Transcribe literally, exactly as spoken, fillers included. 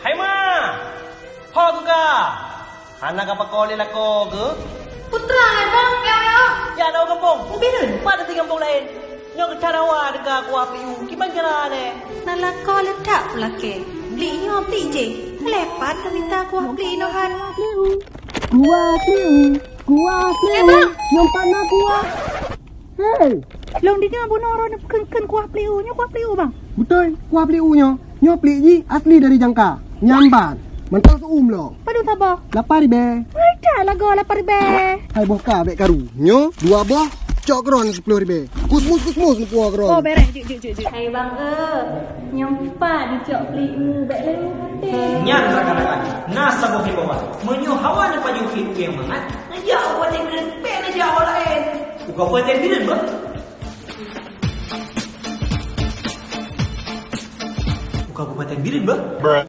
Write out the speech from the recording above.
Hai ma! Ho keu ka! Hana ka pakoe lé lakoe keuh? Putra, hai bang, ya, ya. Ya, na u gampông. Ubin. Pat tinggai gampông laén. Nyoe keuh that hawa teuka kuah pliek u. Kiban cara lé? Na lakoe le that pulakée. Pliek nyoe pliek jéh. Lepat teuka kuah pliek nyoe han. Kuah pliek u. Kuah pliek u. Eh, bang. Nyoe pat na kuah. Hei! Lôn deungoe bunoe droeneuh kheun-kheun kuah pliek u. Nyoe kuah pliek u, bang? Beutôi, kuah pliek u nyoe. Nyoe pliek jih asli dari jangka. Nyan ban. Mantong seu-uem lom. Padum saboh? Lapan ribèe. Hai, that lagoe lapan ribèe. Hai boh ka bèk karu. Nyoe dua boh, cok keudroe siploh ribèe. Kusmus, kusmus, neupuwoe keudroe. Oh, bereh. Jeuet, jeuet, jeuet, jeuet. Hai bang, eh. Nyoe pat neucok pliek u, bèk lé u até. Nyan rakan-rakan, na saboh himbauan. Meunyoe hawa neupajoh keu ureueng mangat, neujak u Kabupaten Bireuen, bèk neujak u laén. U Kabupaten Bireuen, beuh. U Kabupaten Bireuen, beuh.